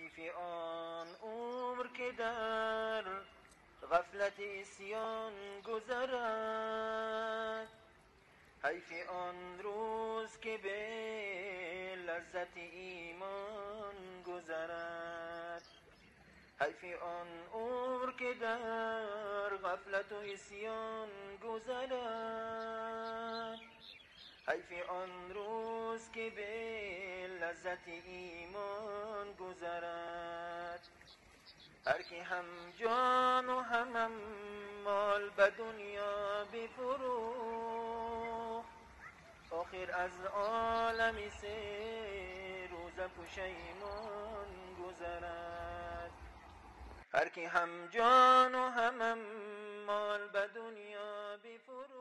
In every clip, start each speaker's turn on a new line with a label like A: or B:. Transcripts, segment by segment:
A: حیف آن عمر که در غفلت عصیان گذرد، حیف آن روز که به لذت ایمان گذرد، حیف آن عمر که در غفلت و عصیان گذرد، حیف آن روز که به لذت ایمان گذرد. هر که هم جان و هم مال به دنیا بفروخت، آخر از عالم سه روز پشیمان گذرد. هر که هم جان و هم مال به دنیا بفروخت.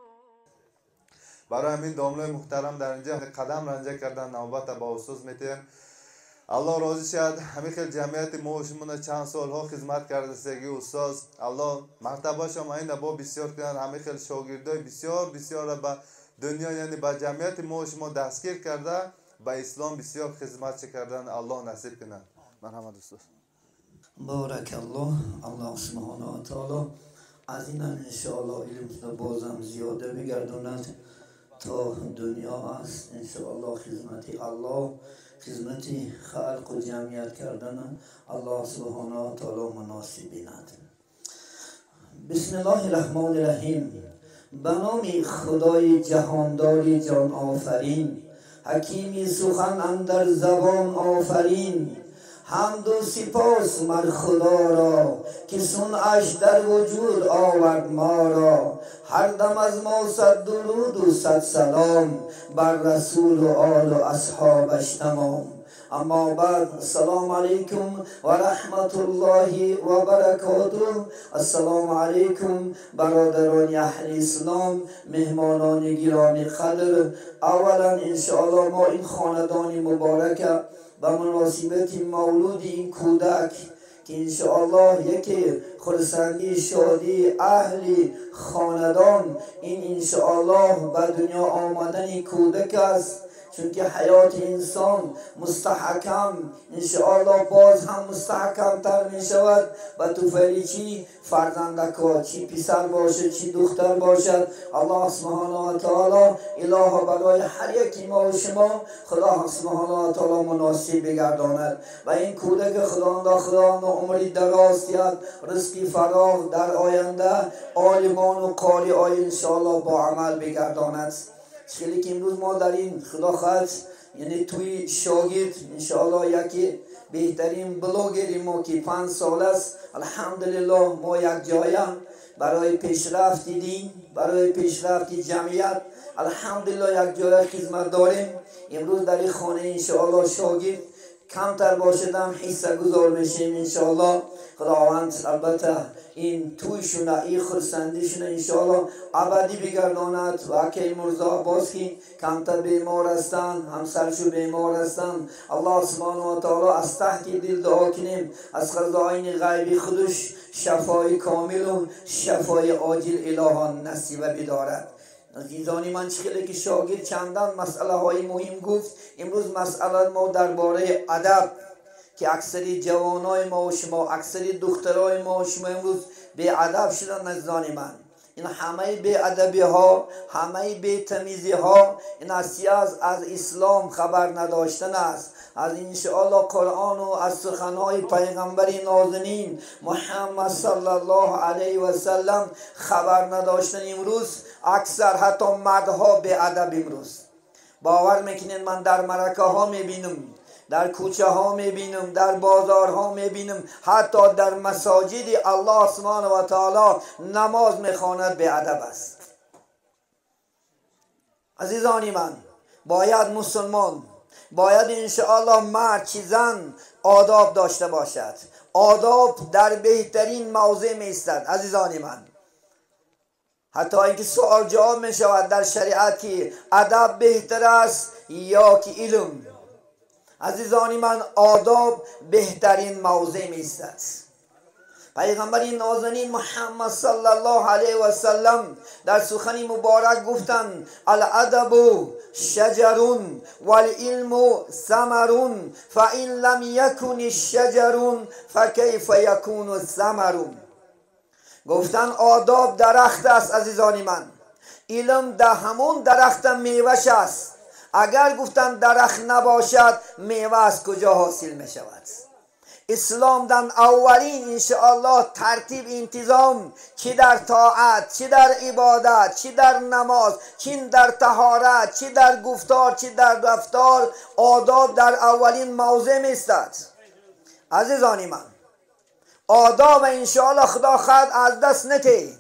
B: برای همین داملای محترم در اینجا قدم رنجه کردن نوبت با استاد میتیم. الله راضی شد. همین خیلی جمعیت ما شما چند سالها خدمت کرده سگی استاد، الله مرتبه شما این با بسیار کنن. همین خیلی شاگردای بسیار بسیار به دنیا یعنی به جمعیت ما شما دستگیر کرده به اسلام بسیار خدمت کردن، الله نصیب کنه. مرحمت استاد.
C: بارک الله. الله سبحانه و تعالی از اینم انشاءالله علم بازم زیاده بگرداند تا دنیا است انشاءالله. خدمت الله، خدمت خلق و جمعیت کردن الله سبحانه و تعالی مناسب بیند. بسم الله الرحمن الرحیم. به نام خدای جهاندار جان آفرین، حکیمی سخن اندر زبان آفرین. حمد و سپاس مر خدا را که صنعش در وجود آورد ما را. هر دم از ما صد درود و صد سلام بر رسول و آل و اصحابش تمام. اما بعد، السلام علیکم و رحمت الله و برکاته. السلام علیکم برادران اهل اسلام، مهمانان گرامی قدر. اولا انشاءالله ما این خاندان مبارک به مناسبت مولود این کودک که انشاءالله یکی خرسندی شادی اهل خاندان این انشاءالله به دنیا آمدن کودک است، چون که حیات انسان مستحکم انشاءالله باز هم مستحکم تر می شود و توفیلی چی فرزندکا، چی پسر باشد چی دختر باشد. الله سبحانه و تعالی اله برای هر یکی ما و شما خدا سبحانه و تعالی مناسب بگرداند و این کودک خداوندا خداوند عمری دراز دهد، رزقی فراغ در آینده عالمان و قاری آی انشاءالله با عمل بگرداند. خیلی که امروز ما در این خدا خواهد یعنی توی شاگرد انشاءالله یکی بهترین بلاگر ما که 5 سال است، الحمدلله ما یک جایه برای پیشرفت دین، برای پیشرفت جمعیت الحمدلله یک جایه خدمت داریم. امروز در این خانه انشاءالله شاگرد کمتر باشد هم حصه گذار میشیم انشاءالله. خداوند البته این تویشونه این خرسندیشونه انشاءالله ابدی بگرداند و که مرزا باز که کمتر بیمار هستند، همسرشو بیمار هستند، الله سبحانه و تعالی از تحت دل دعا کنیم از خزائن غیبی خودش شفای کامل و شفای عاجل الهان نصیب بدارد. عزیزانی من چخیلی که شاگرد چندان مسئله های مهم گفت، امروز مسئله ما درباره ادب که اکثری جوانای ما و شما، اکثری دخترای ما و شما امروز بی ادب شدن. عزیزان من این همه بی ادبی ها، همه بی تمیزی ها، این از اسلام خبر نداشتن است، از انشاءالله قرآن و از سخنهای پیغمبر نازنین محمد صلی الله علیه و سلم خبر نداشتن. امروز اکثر حتی مردها بی ادب. امروز باور میکنین من در مرکه ها میبینم، در کوچه ها میبینم، در بازارها میبینم، حتی در مساجد الله سبحانه و تعالی نماز میخواند بی ادب است. عزیزانی من باید مسلمان، باید انشاءالله مرد چی زن آداب داشته باشد. آداب در بهترین موضع میستد. عزیزانی من حتی اینکه سوال جواب می شود در شریعت که ادب بهتر است یا که علم. عزیزانی من آداب بهترین موضع میستد. پیغمبر نازنین محمد صلی الله علیه و سلم در سخنی مبارک گفتند الادب شجر والعلم ثمر فإن لم يكن الشجر فكيف يكون الثمر. گفتن آداب درخت است عزیزان من، علم در همون درخت میوه‌ش است. اگر گفتن درخت نباشد میوه از کجا حاصل می شود؟ اسلام در اولین انشاءالله ترتیب انتظام، چی در طاعت، چی در عبادت، چی در نماز، چی در طهارت، چی در گفتار، چی در رفتار، آداب در اولین موضع می ایستد. عزیزان من، آداب انشاءالله خدا خواهد از دست نتی.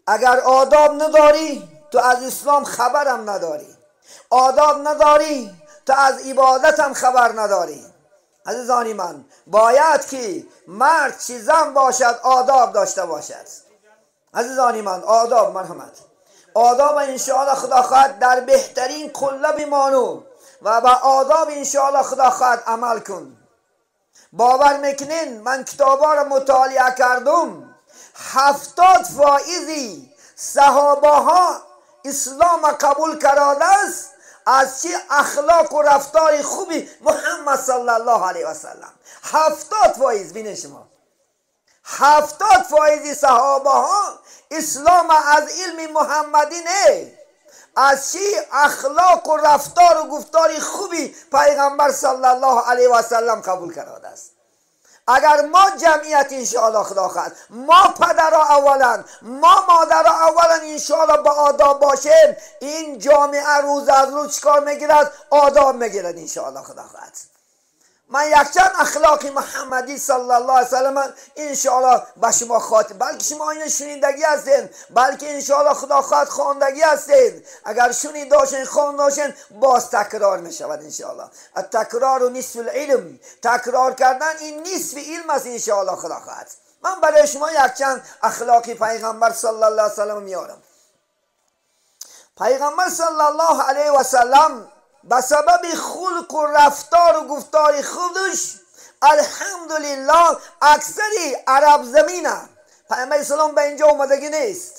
C: اگر آداب نداری تو از اسلام خبرم نداری، آداب نداری تو از عبادتم خبر نداری. عزیزان من، باید که مرد چی زن باشد آداب داشته باشد. عزیزان من، آداب مرحمت، آداب انشاءالله خدا خواهد در بهترین قله بمانو و با آداب انشاءالله خدا خواهد عمل کن. باور میکنین من کتابا را مطالعه کردم، 70% صحابه ها اسلام قبول کرده است از چی اخلاق و رفتار خوبی محمد صلی الله علیه و سلم. 70% بینه شما، 70% صحابه ها اسلام از علم محمدی نه، از چی اخلاق و رفتار و گفتار خوبی پیغمبر صلی الله علیه و سلم قبول کرده است. اگر ما جمعیت انشاءالله خدا خواهد، ما پدرها اولا، ما مادرها اولا انشاءالله با آداب باشیم، این جامعه روز از روز چیکار میگیرد؟ آداب میگیرد انشاءالله خدا خواهد. من یکچند اخلاق محمدی صلی الله علیه وسلم انشاءالله به شما خاطر، بلکه شما اینو شنیدگی هستین، بلکه انشاءالله خدا خواهد خواندگی هستین. اگر شنید داشتین خواند داشتین باز تکرار می شود انشاءالله. التکرار و نصف العلم، تکرار کردن این نصف علم است انشاءالله خدا خواهد. من برای شما یکچند اخلاق پیغمبر صلی الله علیه وسلم میارم. پیغمبر صلی الله علیه وسلم به سبب خلق و رفتار و گفتار خودش الحمدلله اکثری عرب زمینه، پیامبر اسلام به اینجا اومدگی نیست،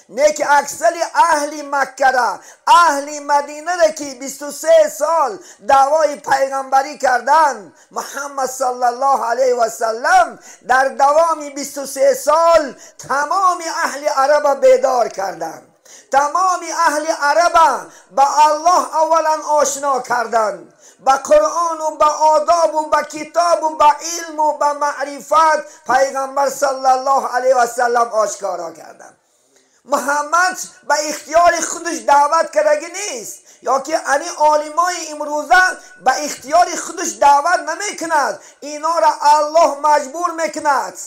C: نه که اکثری اهل مکه را، اهل مدینه را که 23 سال دعوای پیغمبری کردن، محمد صلی الله علیه و سلم در دوام 23 سال تمام اهل عرب بیدار کردند، تمام اهل عرب به الله اولا آشنا کردند، به قرآن و به آداب و به کتاب و به علم و به معرفت پیغمبر صلی الله علیه و سلم آشکارا کردند. محمد به اختیار خودش دعوت کردگی نیست، یا که انی عالمای امروزه به اختیار خودش دعوت نمیکند، اینا را الله مجبور میکند.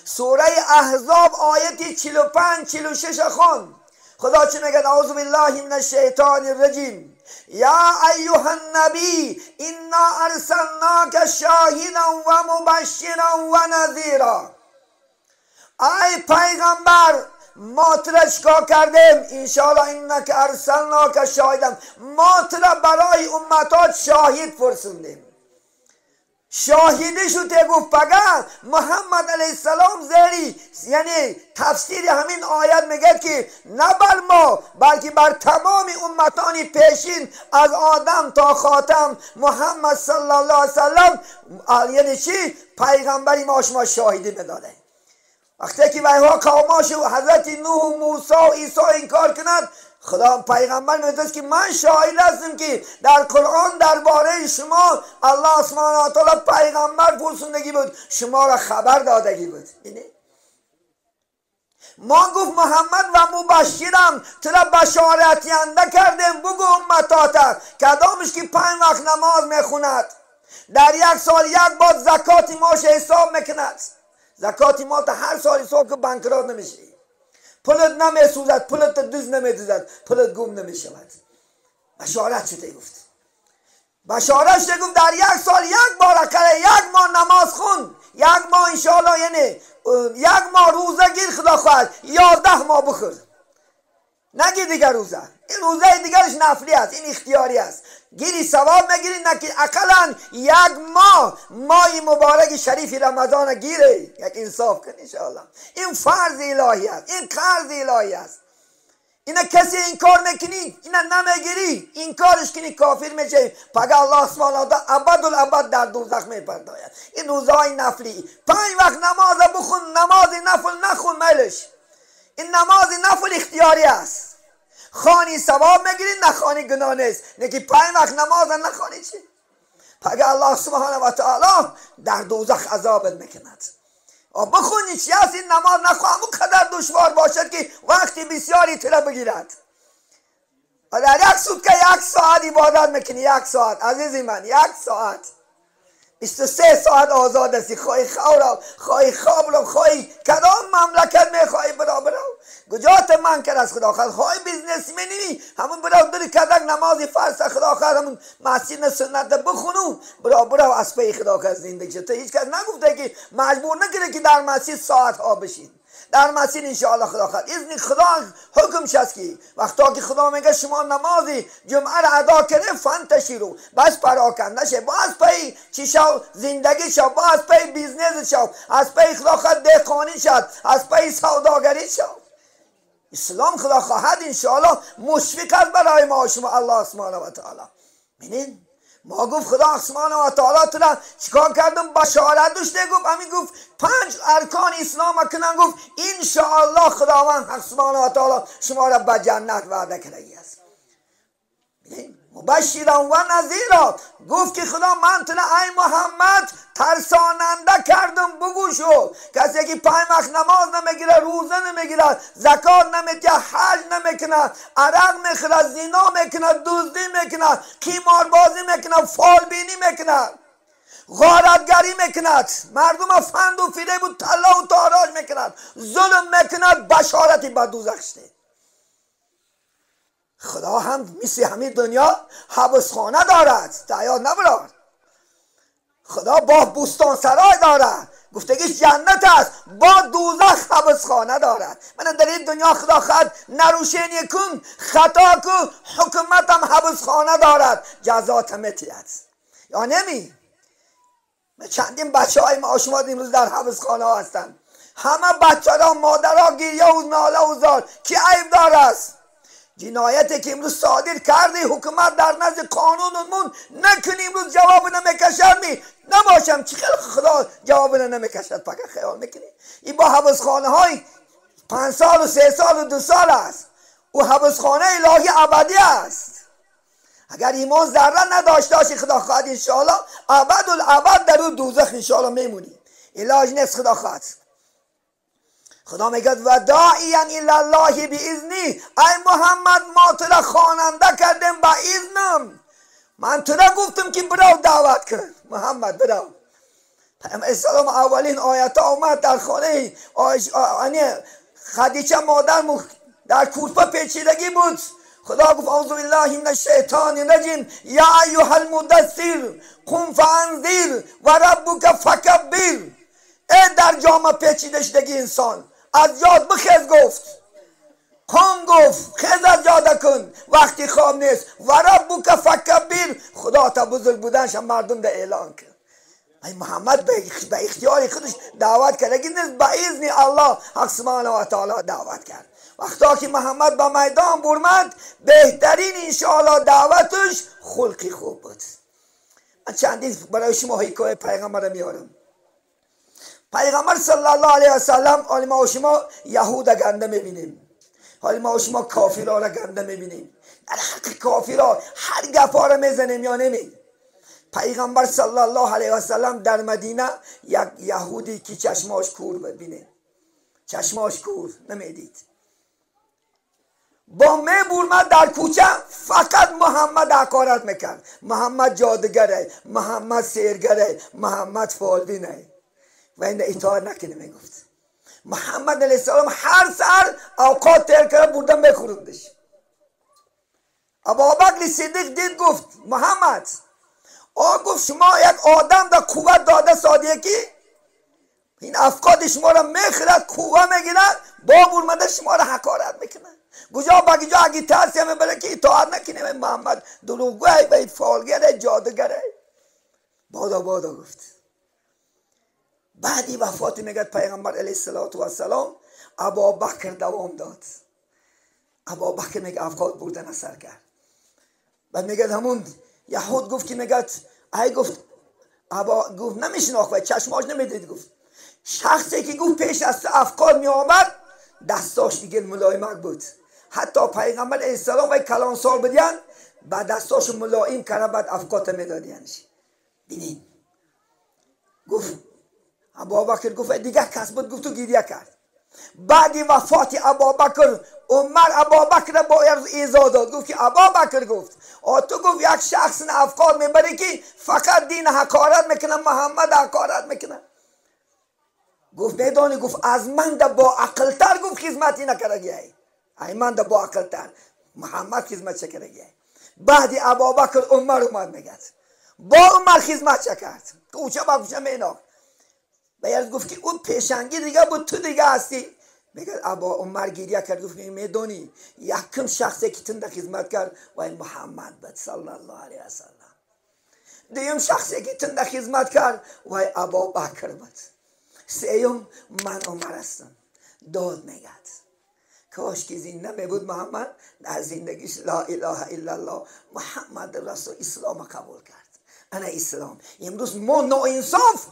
C: سوره احزاب آیت 45 46 خوان. خدا چی میگه؟ اعوذ بالله من الشیطان الرجیم یا ایها النبی انا ارسلناک شاهدا و مبشرا و نذیرا. ای پیغمبر، ما تو را چیکار کردیم؟ انشاءالله انک ارسلناک شاهدا، ما تو را برای امتات شاهد فرستادیم. شاهدی شد گفت پگه محمد علیه السلام زهری، یعنی تفسیر همین آیت میگه که نه بر ما بلکه بر تمام امتان پیشین از آدم تا خاتم محمد صلی الله علیه وسلم، یعنی چی؟ پیغمبری ما شما شاهدی میداده. وقتی که ویها قوماش و حضرت نوح و موسی و عیسی انکار کند، خدا پیغمبر میگه که من شاهد هستم که در قرآن درباره شما الله سبحانه و تعالی پیغمبر فرستادگی بود، شما را خبر دادگی بود. اینه ما گفت محمد و مبشرم، تو را بشارت ینده کردیم، بگو امتاته کدامش که 5 وقت نماز میخوند، در یک سال یک بار زکات ماش حساب میکند. زکات ما تا هر سال حساب که بانکرات نمیشی، پولت نمیسوزد، پولت دوز نمیدوزد، پولت گم نمیشود. بشارت شده گفت، بشارت شده گفت در یک سال یک بار اقل یک ماه نماز خون، یک ماه انشاءالله، یعنی یک ماه روزه گیر خدا خواهد، 11 ماه بخور، نگی دیگر روزه، این روزه دیگرش نفلی است، این اختیاری است.
D: گیری ثواب میگیری، نه که اقلا یک ماه، ماه مبارک شریف رمضان گیره، یک انصاف کن انشاءالله. این فرض الهی است، این قرض الهی است. اینا کسی انکار میکنی، اینا نمیگیری، انکارش کنی کافر میشه. پگه الله سبحانه و تعالی ابدالابد در دوزخ میپرداید. این روزهای نفلی 5 وقت نماز بخون، نماز نفل نخون میلش. این نماز نفل اختیاری است، خانی ثواب میگیری، نخوانی گناه نیست. نکی 5 وقت نماز نخوانی چی؟ پگه الله سبحانه و تعالی در دوزخ عذابت میکند. بخونی چی هست این نماز نخواه قدر دشوار باشد که وقتی بسیاری تره بگیرد. و در یک سوت که 1 ساعت عبادت میکنی، 1 ساعت عزیزی من، 1 ساعت 23 ساعت آزاد هستی. خواهی خواب، خواهی خواب رو، خواهی کدام مملکت میخواهی برا برا، کجا من کرد از خدا خواهد. خواهی بیزنسمنی همون برا بری کدک نماز فرض خدا خواهد، همون مسجد سنت بخونو برا برا از پی خدا خواهد زندگی شد. هیچ کس نگفته که مجبور نکنه که در مسجد ساعت ها بشین در مسجد انشاءالله خدا خواهد. اذن خدا حکم شد که وقتا که خدا میگه شما نماز جمعه را ادا کرده فانتشروا، بس پراکنده شه، باز پی چی شو زندگی شو، باز پی business شو، از پی خدا خواهد دهقانی شد، از پی سوداگری شو. اسلام خدا خواهد انشاءالله مشفق است برای ما شما الله سبحانه و تعالی. ببینین ما گفت خدا سبحانه و تعالی تو را چیکار کردم بشارت داشته، گفت همین گفت 5 ارکان اسلام کنن، گفت انشاءالله خداوند حق سبحانه و تعالی شما را به جنت وعده کرده است. مبشرا و نذیرا، گفت که خدا من تو را ای محمد ترساننده کردم، بگو شو کسی که 5 وقت نماز نمیگیره، روزه نمیگیره، زکات نمیده، حج نمیکنه، عرق میخوره، زنا میکنه، دزدی میکنه، قماربازی میکنه، فالبینی میکنه، غارتگری میکند، مردم فند و فریب و طلا و تاراج میکند، ظلم میکند، بشارتی به دوزخ شده. خدا هم مثل همین دنیا حبسخانه دارد، دیاد نبرار. خدا با بوستان سرای دارد، گفتگیش جنت است، با دوزخ حبسخانه دارد. من در این دنیا خدا خواهد نروشینی کن، خطا کن، حکومت هم حبسخانه دارد، جزات میتید یا نمی. چندین بچه های ما شما امروز در حبسخانه ها هستند، همه بچه ها مادرها گریه و ناله و زار که عیب دار است. جنایتی که امروز صادر کرده حکومت در نزد قانون مون نکنی امروز جواب نمیکشد، می نباشم چی خیلی خدا جواب نمیکشد. فقط خیال میکنی این با حبسخانه های 5 سال و 3 سال و 2 سال است، او حبسخانه الهی ابدی است. اگر ایمان ذره نداشته باشی خدا خواهد انشاءالله ابدالابد در او دوزخ انشاءالله میمونی، علاج نیست. خدا خواهد خدا میگه و داعیا الی الله باذنی، ای محمد ما تو را خواننده کردیم با اذنم، من تو را گفتم که برو دعوت کن محمد برو. پیامبر اسلام اولین آیت آمد در خانه خدیجه مادر در کورپه پیچیدگی بود. خدا گفت اعوذ بالله من الشیطان الرجیم یا ایها المدثر قم فانذر و ربک فکبر. ای در جامه پیچیده شدگی انسان از یاد بخیز، گفت قم، گفت خیز از یاد کن وقتی خواب نیست، و ربک فکبر، خدا تا بزرگ بودنش مردم ده اعلان کن. ای محمد به اختیار خودش دعوت کرد، لیکن نیست به اذن الله حق سبحانه و تعالی دعوت کرد. وقتا که محمد به میدان برمد بهترین انشاءالله دعوتش خلقی خوب بود. من چندین برای شما حکایت پیغمبر میارم. پیغمبر صلی الله علیه و سلم، حال ما و شما یهود گنده میبینیم، حال ما و شما کافرها را گنده میبینیم، در حق کافرها هر گپا را میزنیم یا نمی. پیغمبر صلی الله علیه و سلم در مدینه یک یهودی که چشماش کور ببینه، چشماش کور نمیدید، با میبرمد در کوچه فقط محمد حقارت میکرد، محمد جادوگره، محمد سیرگره، محمد فالبینه و این اطاعت نکنه. میگفت محمد علیه السلام هر سر اوقات تیر کرده بردن میخوردش. ابابکر صدیق دید گفت محمد، آ گفت شما یک آدم در قوت داده سادیه که این افکار شما را میخورد، قوه میگیرد، با برمده شما را حقارت میکنه. کجا با کجا اگه ترسی همه بره که اطاعت نکنه محمد دروغگوه و فالگره جادوگره. بادا بادا گفت. بعدی وفات میگه پیغمبر علیه السلام ابابکر دوام داد. ابابکر میگه افکار بردن اثر کرد. بعد میگه همون یهود گفت که میگه ای گفت ابا گفت نمیشناخت و چشماش نمیدید. گفت شخصی که گفت پیش از افکار می آمد دستاش دیگه ملایمک بود. حتی پیغمبر علیه السلام و کلانسال بدین بعد دستاش ملایم کرد بعد افکار میدادینش. ببین گفت ابابکر گفت دیگه کس بود گفت تو گریه کرد. بعد وفات ابابکر عمر ابابکر با ایزا داد. گفت که ابابکر گفت تو گفت یک شخص افکار میبره که فقط دین حقارت میکنه محمد حقارت میکنه. گفت میدانی گفت از من ده با عقلتر گفت خدمتی نکردگی ای من ده با عقلتر محمد خدمت چکردگی. بعد ابابکر عمر اومد میگه با عمر خدمت چکرد کوچه با کوچه میناخت. باید گفت که اون پیشنگی دیگه بود تو دیگه هستی. میگه ابا عمر گریه کرد گفت میدونی یکم شخصی که تنده خدمت کرد و این محمد بود صلی الله علیه وسلم. دویم شخصی که تنده خدمت کرد و این ابا بکر بود. سیوم من عمر هستم. داد میگه کاش که زنده میبود محمد در زندگیش لا اله الا الله محمد رسول اسلام قبول کرد. انا اسلام. امروز ما ناانصاف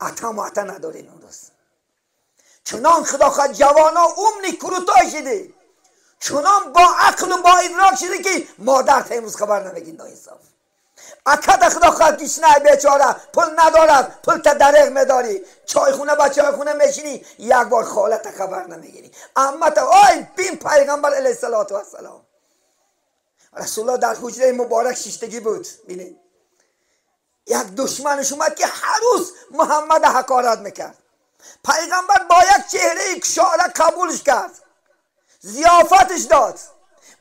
D: عطا معطا نداریم امروز. چنان خدا خواهد جوانا عمری کروتای شده، چنان با عقل و با ادراک شده که مادر تا امروز خبر نمیگی ناانصاف. اکد خدا خواهد گشنه بیچاره پول ندارد پول تا دریغ میداری چایخونه با چایخونه میشینی یک بار خالت خبر نمیگیری. اما تا آی بین پیغمبر علیه السلام رسول الله در حجره مبارک شیشتگی بود. بینید یک دشمنش اومد که هر روز محمد حقارت میکرد. پیغمبر با یک چهره کشاله قبولش کرد، ضیافتش داد.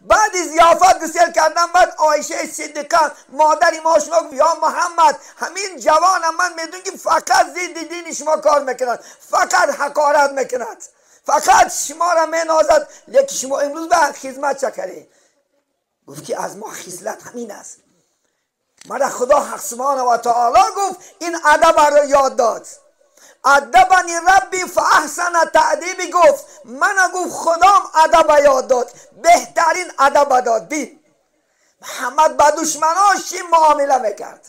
D: بعد ضیافت گسیل کردن بعد عایشه صدیقه مادر ما شما گفت یا محمد همین جوان من میدون که فقط ضد دین شما کار میکند، فقط حقارت میکند، فقط شما را مینازد، لیکن شما امروز به خدمت چکری. گفت که از ما خصلت همین است. مرا خدا حق سبحانه و تعالی گفت این ادب را یاد داد. ادبنی ربی فاحسن تأدیبی گفت من گفت خدام ادب یاد داد، بهترین ادب داد. بین محمد با دشمناش معامله میکرد.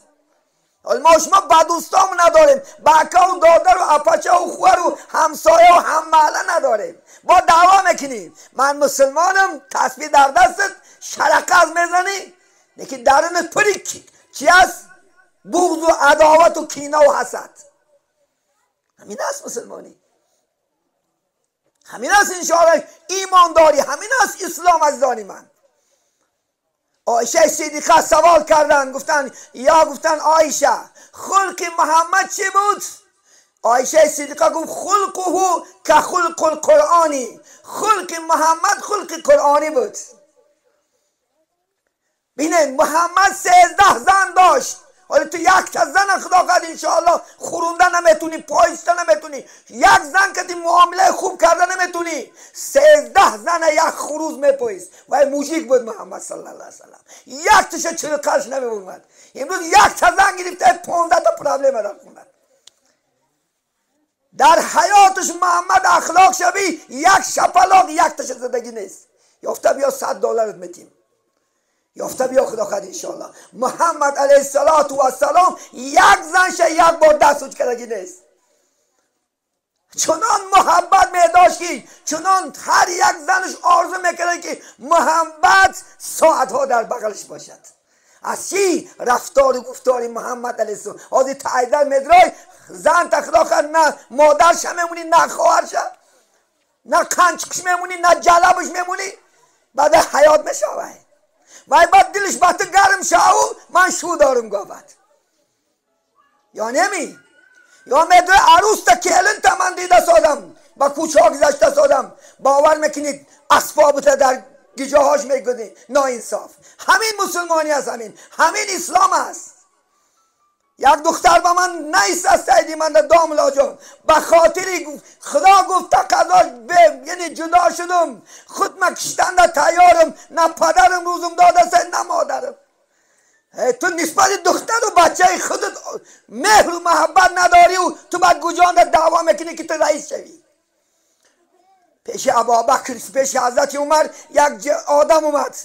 D: ما شما با دوستام نداریم، با اکا و دادر و اپاچه و خوار و همسایه و هممحله نداریم، با دعوا میکنیم. من مسلمانم، تسبیح در دستت شرقه از میزنی، لیکن درونت پری چی است؟ بغض و عداوت و کینه و حسد. همین است مسلمانی، همین است انشاءالله ایمانداری، همین است اسلام عزیزان من. عایشه صدیقه سوال کردن، گفتن یا گفتن عایشه خلق محمد چی بود؟ عایشه صدیقه گفت خلقه که خلق القرآنی، خلق محمد خلق قرآنی بود. ببینید محمد 13 زن داشت. حالا تو یک تا زن خدا قد انشاءالله خورونده نمیتونی، پایسته نمیتونی، یک زن که معامله خوب کرده نمیتونی. 13 زن یک خروز میپایست و موژیک بود محمد صلی الله علیه وسلم. یک تاش 40 قرش نمیومد. امروز یک تا زن گرفته 15 تا پرابلم در خونه. در حیاتش محمد اخلاق شبی یک شپلاق یک تاش زندگی نیست. یافته بیا $100 میتیم، یافته بیا خدا خد انشاءالله. محمد علیه السلام یک زنش یک بار دست اوج کردگی نیست. چنان محبت میداشت که چنان هر یک زنش آرزو میکرد که محبت ساعتها در بغلش باشد. از چی رفتار و گفتار محمد علیه السلام. حاضر تاییدر میدرای زن تا خدا خد نه مادرش میمونی، نه خواهرش، نه قنچکش میمونی، نه جلبش میمونی، بعد حیات میشوه. وای بعد دلش با تو گرم شاو من شو دارم گفت یا نمی یا میدوی عروس تا کلن تا من دیده سادم با کوچه ها گذشته سادم. باور میکنید اسباب تا در گیجاهاش میگونی. ناانصاف. همین مسلمانی است، همین اسلام است. یک دختر به من نیست از سیدی من داملا جان، به خاطر خدا گفت تقضا یعنی جدا شدم، خود من کشتن در تیارم، نه پدرم روزم داده است نه مادرم. تو نسبت دختر و بچه خودت مهر و محبت نداری و تو بعد گجان در دعوا میکنی که تو رئیس شوی. پیش ابابکر، پیش حضرت عمر یک آدم اومد،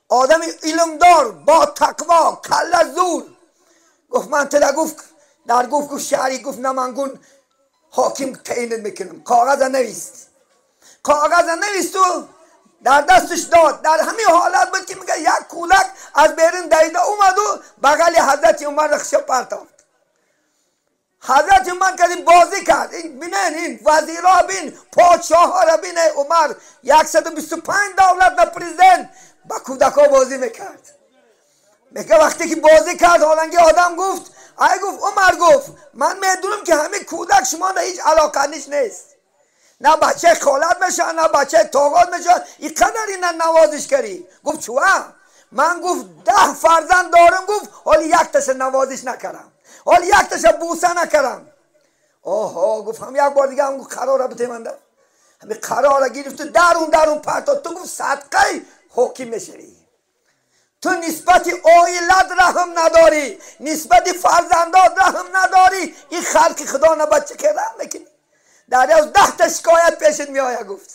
D: آدم علمدار با تقوا، کله زور. گفت من تلا گفت در گفت گفت شهری، گفت نه من گون حاکم تعیین میکنم. کاغذ نویست، کاغذ نویست و در دستش داد. در همین حالت بود که میگه یک کولک از بیرون دیده اومد و بغل حضرت عمر رخشه پرتافت. حضرت عمر که بازی کرد، این بینن این وزیرا بین، پادشاه ها را بین، عمر 125 دولت و پرزیدنت با کودک ها بازی میکرد. میگه وقتی که بازی کرد حالانکه آدم گفت، ای گفت عمر گفت من میدونم که همه کودک شما در هیچ علاقه نیست، نه بچه خالت میشه نه بچه طاقت میشه، این قدر این نوازش کردی. گفت چوه؟ من گفت 10 فرزند دارم، گفت حالا یک تاش نوازش نکردم، حالا یک تاش بوسه نکردم. آها گفت هم یک بار دیگه هم گفت قرار بده من ده، همین قرار گرفت درون درون پرتاد. تو گفت صدقه حاکم میشوی، تو نسبت عائلت رحم نداری، نسبت فرزندات رحم نداری، این خلق خدا نه بچه که رحم میکنی. در از 10 تا شکایت پیشت میآید. گفت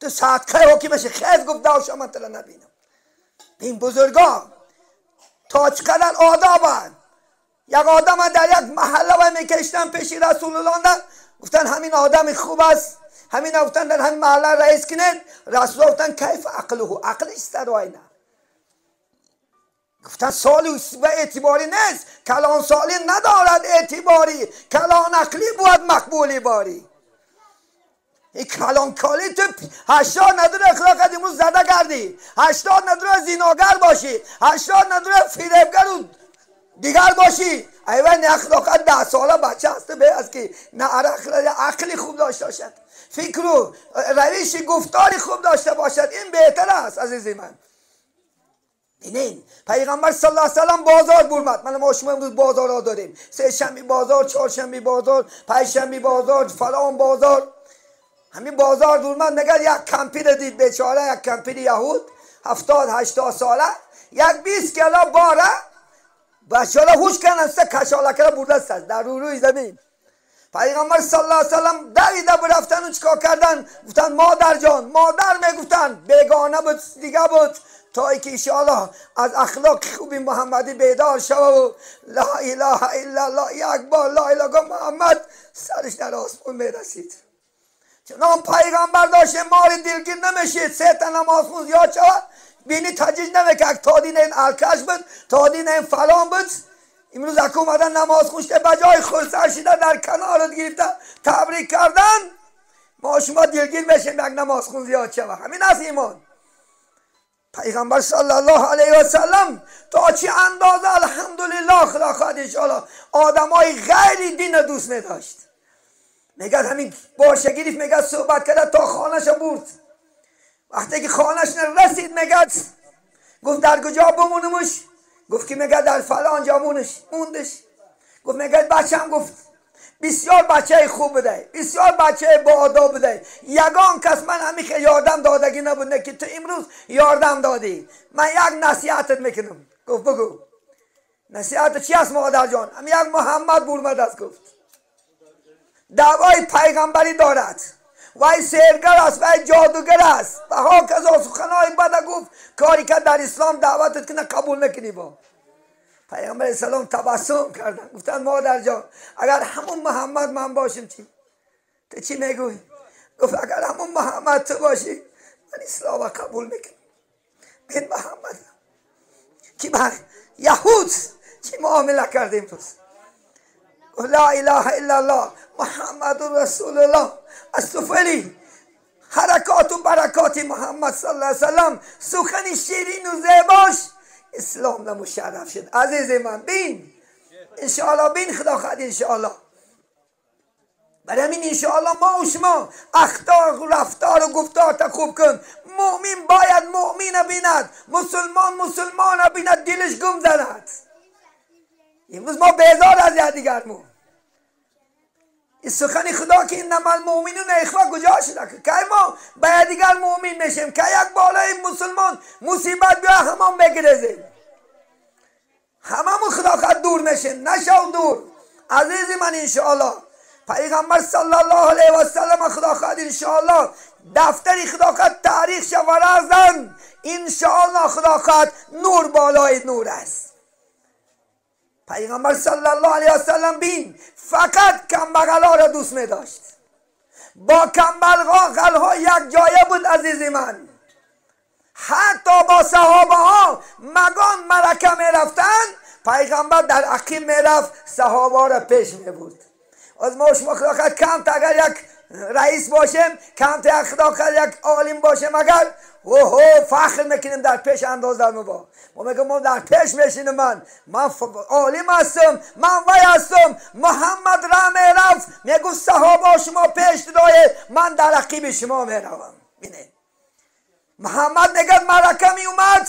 D: تو صدقه حاکمش خیز. گفت دوشا من تلا نبینم. این بزرگا تا چقدر آدابن. یک آدم در یک محله و میکشتن پیش رسول الله، گفتن همین آدم خوب است، همین گفتن در همین محله رئیس کنید. رسول الله گفتن کیف عقله، عقلش سرای نه. گفتن سالی و اعتباری نیست، کلان سالی ندارد اعتباری، کلان عقلی بود مقبولی باری. این کلان کالی تو 80 نداره اخلاق امروز زده کردی، 80 نداره زیناگر باشی، 80 نداره فریبگر و دیگر باشی. ایوان اخلاق 10 ساله بچه هست به از که نه عقلی خوب داشته باشد، فکر و روش گفتاری خوب داشته باشد، این بهتر است عزیزی من. ببینین پیغمبر صلی الله علیه و سلم بازار برمد. من ما شما امروز بازارها داریم، سه شنبه بازار، چهارشنبه بازار، پنجشنبه بازار، فلان بازار. همین بازار برمد، نگه یک کمپیر دید بیچاره، یک کمپیر یهود 70 80 ساله، یک 20 کیلو باره بچه‌ها هوش کردن سه کشاله کرده برده است در روی زمین. پیغمبر صلی الله علیه و سلم دویده برفتن و چیکار کردن؟ گفتن مادر جان، مادر میگفتن، بیگانه بود دیگه بود، تا اینکه انشاءالله از اخلاق خوبی محمدی بیدار شوه و لا اله الا الله یک بار لا اله محمد سرش در آسمان میرسید. چنان پیغمبر داشت مال دلگیر نمیشید، 3 تا نماز خون زیاد شود بینی تجیج نمیکرد، تا دین این الکش بود، تا دین این فلان بود. امروز اکو اومدن نماز خونشته بجای خود شده در کنارت گرفته تبریک کردن، ما شما دلگیر میشیم یک نماز خون زیاد شود. همین است ایمان. پیغمبر صلی الله علیه و سلم تا چه اندازه الحمدلله خدا خواهد انشاءالله آدمای غیر دین دوست نداشت. میگه همین باشه گرفت، میگه صحبت کرده تا خانهش برد. وقتی که خانهش نرسید میگه گفت در کجا بمونمش؟ گفت که میگه در فلان جا موندش. گفت میگه بچم، گفت بسیار بچه خوب بوده، بسیار بچه با آداب بوده، یگان کس من همین که یاردم دادگی نبوده که تو امروز یاردم دادی، من یک نصیحتت میکنم. گفت بگو نصیحت چی است مادر جان؟ هم یک محمد برمد است. گفت دعوای پیغمبری دارد، وای سحرگر است، وای جادوگر است و ها کذا سخنهای بد گفت، کاری که در اسلام دعوتت کنه قبول نکنی. با پیغمبر اسلام تبسم کردن، گفتن مادر جان اگر همون محمد من باشم چی؟ تو چی میگوی؟ گفت اگر همون محمد تو باشی من اسلام قبول میکنم. بین محمد کی بر یهود چی معامله کردیم پس؟ لا اله الا الله محمد رسول الله. از طفلی حرکات و برکات محمد صلی الله علیه وسلم، سخن شیرین و زیباش، اسلام مشرف شد. عزیز من بین انشاءالله، بین خدا خواهد انشاءالله. برای همین انشاءالله ما و شما اخلاق و رفتار و گفتار تا خوب کن. مؤمن باید مؤمن بیند، مسلمان مسلمان بیند، دلش گم زند. امروز ما بیزار از یکدیگرمون. این سخن خدا که انما المؤمنون اخوه کجا شده؟ که ما به یکدیگر مؤمن میشیم، که یک بالای مسلمان مصیبت بیا همان بگریزیم، هممون خدا خود دور میشیم. نشو دور عزیز من. انشاءالله پیغمبر صلی الله علیه و سلم خدا خود انشاءالله دفتری خدا خود تاریخ شورازن انشاءالله خدا خود نور بالای نور است. پیغمبر صلی الله علیه و سلم بین فقط کمبغلا را دوست می داشت، با کمبغلها یک جایه بود عزیز من. حتی با صحابه ها مگان ملکه می رفتن، پیغمبر در عقیم می رفت، صحابه را پیش می بود. از ما شما خدا خود کم تا اگر یک رئیس باشیم، کم تا خدا خود یک عالم باشیم، اگر اوه فخر میکنیم در پیش اندازه ما. ما میگم ما در پیش میشینم، من عالم هستم، من وی هستم. محمد را میرفت میگو صحابه شما پیش رای، من در عقیب شما میروم. بینه محمد میگه ملکه میومد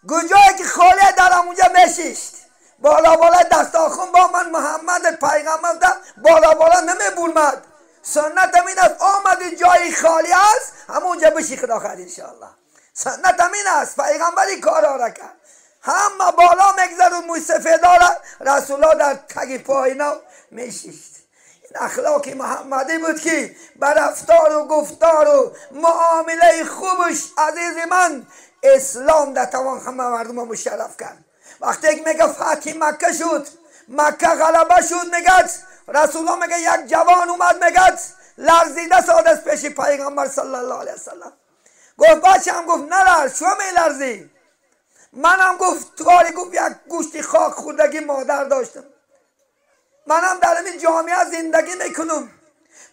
D: گنجایی که خالی در اونجا میشیشت، بالا بالا دستاخون با من محمد پیغمبر بالا بالا نمیبرمد. سنت این است آمد جای خالی است همونجا بشی خدا خیر انشاءالله. سنت این است، پیغمبری کارا را کرد. همه بالا میگذر و موی سفیدا را رسول الله در تگ پایینا میشیشت. این اخلاق محمدی بود که بر رفتار و گفتار و معامله خوبش عزیز من اسلام در توان همه مردم مشرف کرد. وقتی که میگه فتح مکه شد، مکه غلبه شد، میگه رسول الله میگه یک جوان اومد میگه لرزیده ساده از پیش پیغمبر صلی الله علیه وسلم. گفت بچم، گفت نلرز، چون میلرزی؟ منم گفت تواری، گفت یک گوشتی خاک خوردگی مادر داشتم، منم در این جامعه زندگی میکنم،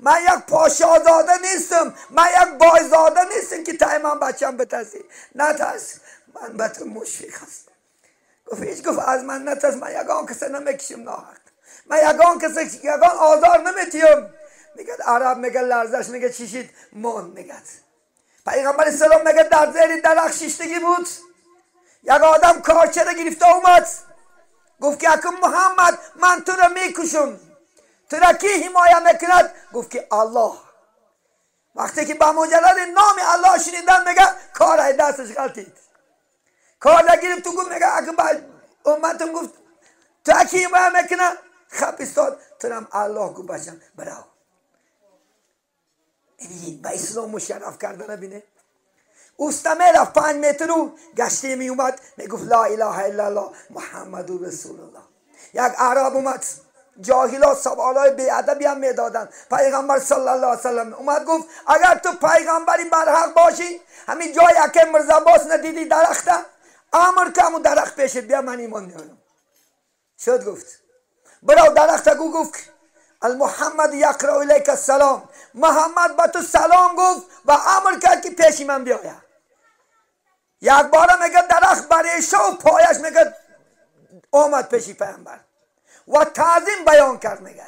D: من یک پاشازاده نیستم، من یک بایزاده نیستم که تای من بچم بترسی. نترس، من به تو مشفق هستم. گفت هیچ، گفت از من نترس، من یگان کسی نمیکشم ناحق، من یگان کسی یگان آزار نمیتیم. میگه عرب میگه لرزش، میگه چیشید مان. میگه پیغمبر اسلام میگه در زیر درخت شیشتگی بود، یک آدم کارچه را گرفته اومد، گفت که اکم محمد من تو را میکشم، تو را کی حمایه میکند؟ گفت که الله. وقتی که به مجرد نام الله شنیدن میگه کار دستش غلطید، کار را گرفت تو گفت میگه اکم امتم گفت تو کی حمایه میکنه؟ خب استاد تو الله گفت بچم براو. به اسلام مشرف کردن بینه. اوستا میرفت 5 متر و گشتی می اومد میگفت لا اله الا الله محمد رسول الله. یک عرب اومد، جاهلا سوالای بی‌ادبی هم میدادن. پیغمبر صلی الله علیه وسلم اومد گفت اگر تو پیغمبری برحق باشی، همین جای که مرزا عباس ندیدی درخته، امر که همون درخت پیشت بیا من ایمان میارم. شد گفت برو درخت گو، گفت المحمد یقرأ الیک السلام، محمد به تو سلام گفت و امر کرد که پیش من بیاید. یک بار میگه درخت برای و پایش میگه آمد پیش پیامبر و تعظیم بیان کرد میگه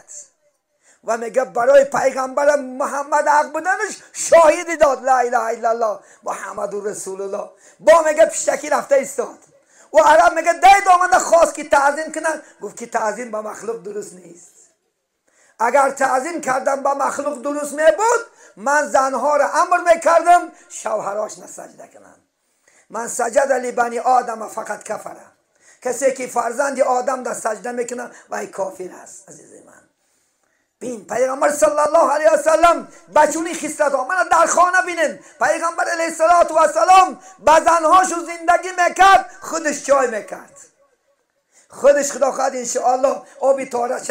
D: و میگه برای پیغمبر محمد حق بودنش شاهدی داد لا اله الا الله محمد رسول الله. با میگه پشتکی رفته ایستاد و عرب میگه دید آمده خواست که تعظیم کنه، گفت که تعظیم به مخلوق درست نیست. اگر تعظیم کردم به مخلوق درست می بود، من زنها را امر میکردم شوهراش نسجده کنن. من سجد لبنی آدم فقط کفره، کسی که فرزند آدم در سجده میکنه و کافر است. عزیز من بین پیغمبر صلی الله علیه و سلم بچونی خصلت ها من در خانه بینن. پیغمبر علیه الصلاة و السلام به زنهاشو زندگی میکرد، خودش چای میکرد، خودش خدا خواهد انشاءالله آبی تارش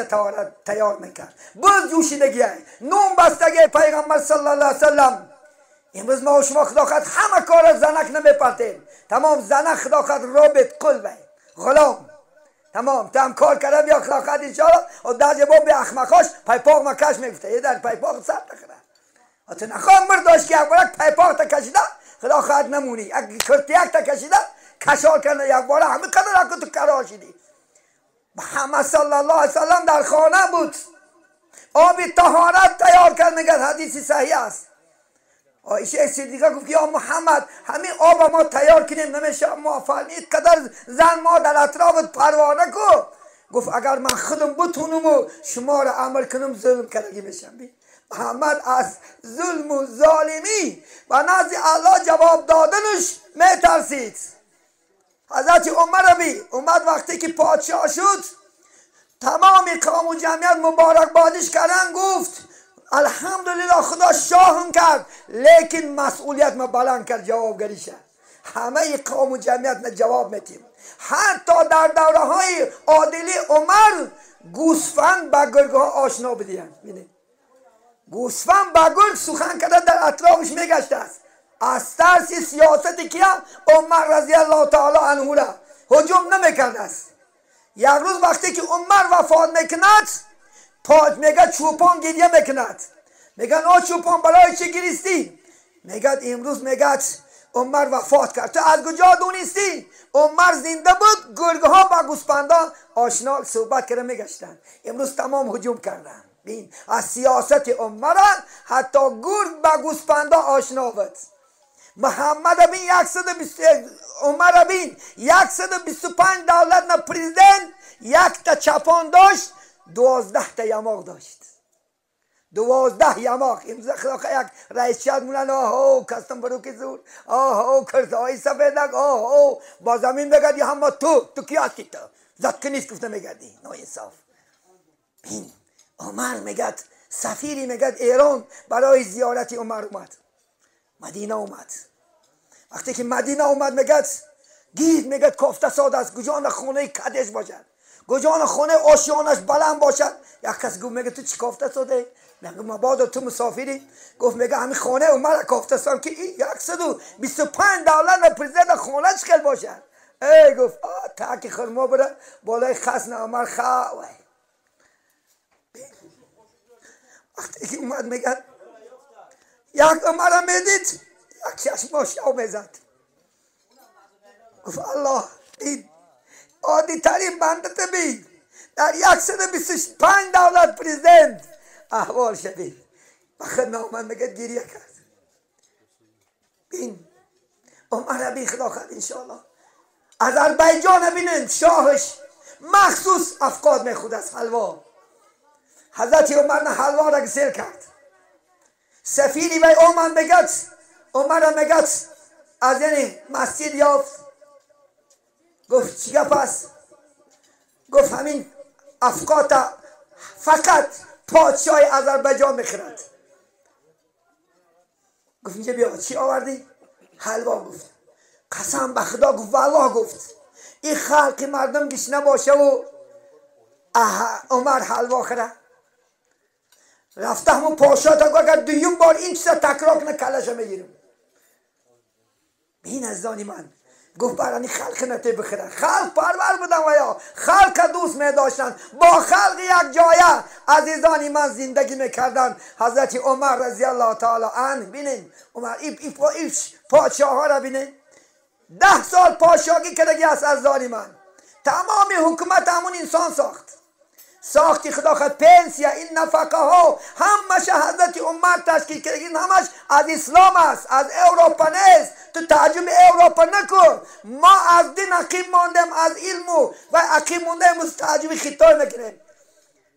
D: تیار میکرد، باز جوشیدگی نون بستگی پیغمبر صلی الله علیه وسلم. امروز ما و شما خدا خواهد همه کار زنک نمیپرتیم، تمام زنک خدا خواهد رابط قلبه غلام تمام تم کار کرده بیا خدا خواهد انشاءالله و در جواب به احمقاش پیپاق مکش میگفته یه در پیپاق سر تخره تو نخواه مرداش که یک بارک پیپاق تا کشیده خدا خواهد نمونی، یک کرتیک تا کشیده کشار کرده یک باره همه قدر اکو تو کرا شدی. محمد صلی الله علیه وسلم در خانه بود، آب طهارت تیار کرد، میگه حدیثی صحیح است. عایشه صدیقه گفت یا محمد همین آب ما تیار کنیم نمیشه، ما فرمید قدر زن ما در اطراف پروانه کو. گفت اگر من خودم بتونم و شما را امر کنم ظلم کردگی میشم. محمد از ظلم و ظالمی و نزد الله جواب دادنش میترسید. حضرت عمر بی اومد وقتی که پادشاه شد تمام قوم و جمعیت مبارک بادش کردن، گفت الحمدلله خدا شاهم کرد، لیکن مسئولیت ما بلند کرد، جوابگری شد. همه قوم و جمعیت ما جواب میتیم. حتی در دوره های عادلی عمر گوسفند با گرگ ها آشنا بدین. گوسفند با گرگ سخن کرده در اطرافش میگشته است. از ترس سیاست کیا عمر رضی الله تعالی عنه را هجوم نمیکرده است. یک روز وقتی که عمر وفات میکند، پاج میگه چوپان گریه میکند. میگن آ چوپان برای چه گریستی؟ میگه امروز میگه عمر وفات کرد. تو از کجا دونستی؟ عمر زنده بود، گرگ ها با گوسفندا آشنا صحبت کرده میگشتن. امروز تمام هجوم کردن. بین از سیاست عمر حتی گرگ با گوسفندا آشنا بود. محمد بین 120 عمر بین 125 دولت نه پرزیدنت، یک تا چپان داشت، 12 تا یماق داشت. 12 یماق. امروز خدا یک رئیس شد مولن آهو کستم بروکی زور آهو کرزهای سفیدک آهو با زمین بگردی همه تو کی هستی تو زد که نیست گفته میگردی نا انصاف. بین عمر میگد سفیری میگد ایران برای زیارت عمر اومد مدینه اومد. وقتی که مدینه اومد میگد گید میگد کافته ساده است، کجا خونه کدش باشد، کجا خونه آشیانش بلند باشد. یک کس گفت میگه تو چی کافته ساده؟ میگه مبادا تو مسافری. گفت میگه همین خونه عمر کافته ساده که 125 دولت و پرزیدنت خونه چخل باشد. ای گفت تاکی خرما بره بالای خصن عمر خواه. وقتی که اومد میگه یک عمر میدید یک چشماش شو میزد. گفت الله این عادی ترین بنده بی در 125 دولت پرزیدنت احوال شدید. بخیر آمد میگه گریه کرد. بین عمر بین خدا خواهد انشاءالله. آذربایجان بینن شاهش مخصوص افقاد میخورد از حلوا. حضرت عمر نه حلوا را گسیل کرد. سفیری وی آمد میگه عمر میگه از یعنی مسجد یافت. گفت چی گپ است؟ گفت همین افقات فقط پادشاه آذربایجان میخورد. گفت اینجا بیا چی آوردی؟ حلوا. گفت قسم به خدا، گفت والله، گفت این خلق مردم گشنه باشه و عمر حلوا خوره. رفته همون پادشاه تا گفت اگر دویم بار این چیزا تکرار کنه کلش میگیرم. این از من گفت برای خلق نته بخره. خلق پرور بودن و یا خلق دوست می داشتن، با خلق یک جایه عزیزانی من زندگی میکردن. حضرت عمر رضی الله تعالی عنه بینین عمر ای پادشاه ها را بینین 10 سال پادشاهی کردگی است از من. تمام حکومت همون انسان ساخت. ساختی خدا خود پنسیا این نفقه ها همش حضرت عمر تشکیل کرد. این همش از اسلام است، از اروپا نیست. تو تعجب اروپا نکن. ما از دین عقیم ماندیم، از علم و عقیم ماندیم، از تعجب خطای میکنیم.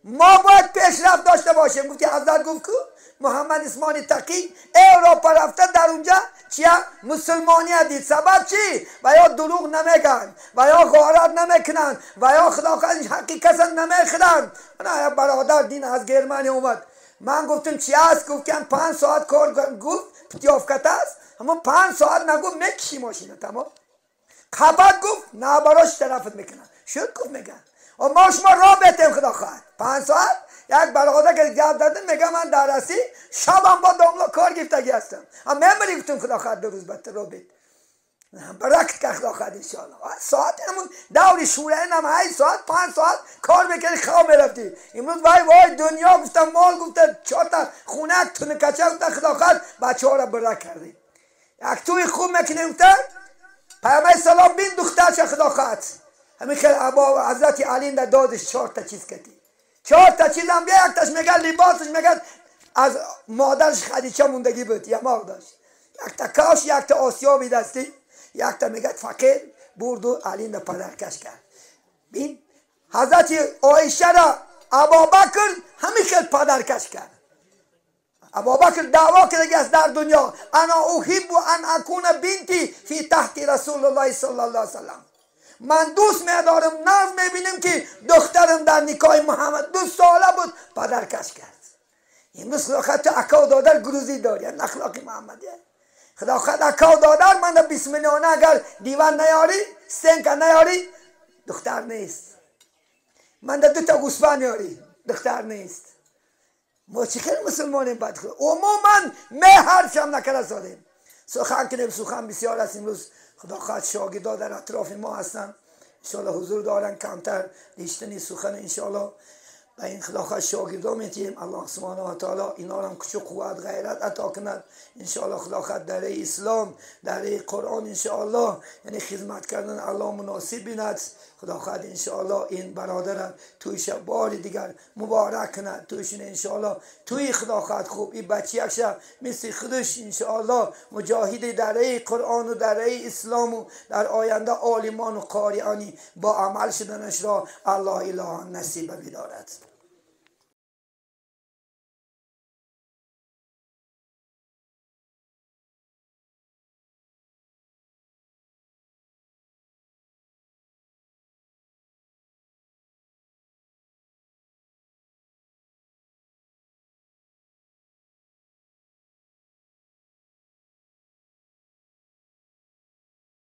D: ما باید پیشرفت داشته باشیم. گفت که حضرت گفت که محمد اسماعیل تقی اروپا رفته در اونجا چیا مسلمانی دید. سبب چی؟ و یا دروغ نمیگن و یا غارت نمیکنن و یا خدا حقیقت نمیخورن. من برادر دین از گرمانی اومد، من گفتم چی است؟ گفت که 5 ساعت کار کن. گفت پتیافکت است همون 5 ساعت نگفت میکشی ماشینه تمام. خبر گفت نه براش طرفت میکنن شد. گفت میگن و ما شما را بهتیم خدا خواهد 5 ساعت. یک برادر که گپ دادن میگه من در رسی شبم با داملا کار گرفتگی هستم. هم میمری گفتم خدا خواهد 2 روز بعد رو بید برکت که خدا خواهد انشاءالله. ساعت همون دوری شوره هم 8 ساعت 5 ساعت کار میکردی خواب میرفتی. امروز وای وای دنیا گفتم مال گفته 4 تا خونه تنکچه گفته خدا خواهد بچه ها را برک کردی. یک توی خوب میکنیم گفته پیامبر سلام بین دخترش خدا خواهد همین خیلی ابا حضرت علی در دادش 4 تا چیز کردی. 4 تا چیز هم بیا. یک تاش میگه لباسش میگه از مادرش خدیجه موندگی بود یماغ داشت. یک تا کاش، یک تا آسیابی دستی، یک تا میگه فقیر برد و علی در پدرکش کرد. بین حضرت عایشه را ابابکر همین خیل پدرکش کرد. ابابکر دعوا کرده است در دنیا، انا احب ان اکون بنتی فی تحت رسول الله صلی الله علیه وسلم. من دوست میدارم، ناز میبینم که دخترم در نکاح محمد 2 ساله بود پدرکش کرد. امروز خدا خواهد تو اکا و دادر گروزی داری، یعنی اخلاق محمدیه. خدا خواهد اکا و دادر من 20 میلیونه اگر دیوان نیاری، سنک نیاری، دختر نیست. من 2 تا گوسفند یاری، دختر نیست. ما چه خیلی مسلمانیم بد خدا. عموما می حرف هم نکرده زادیم. سخن کنیم، سخن بسیار است. امروز خدا خواهد شاگردا در اطراف ما هستن، انشاءالله حضور دارن، کمتر لیشتنی سخن انشاءالله و این خدا خواهد شاگردا میتیم. الله سبحانه و تعالی اینا هم کچو قوت غیرت عطا کند انشاءالله. خدا خواهد در اسلام، در قرآن انشاءالله یعنی خدمت کردن الله مناسب بیند. خدا خواهد انشاءالله این برادر تویش بار دیگر مبارک کند، تویشون انشاءالله توی خدا خواهد خوب این بچه یکشه مثل خودش انشاءالله مجاهد در قرآن و در اسلام و در آینده عالمان و قاریانی با عمل شدنش را الله اله نصیب بدارد.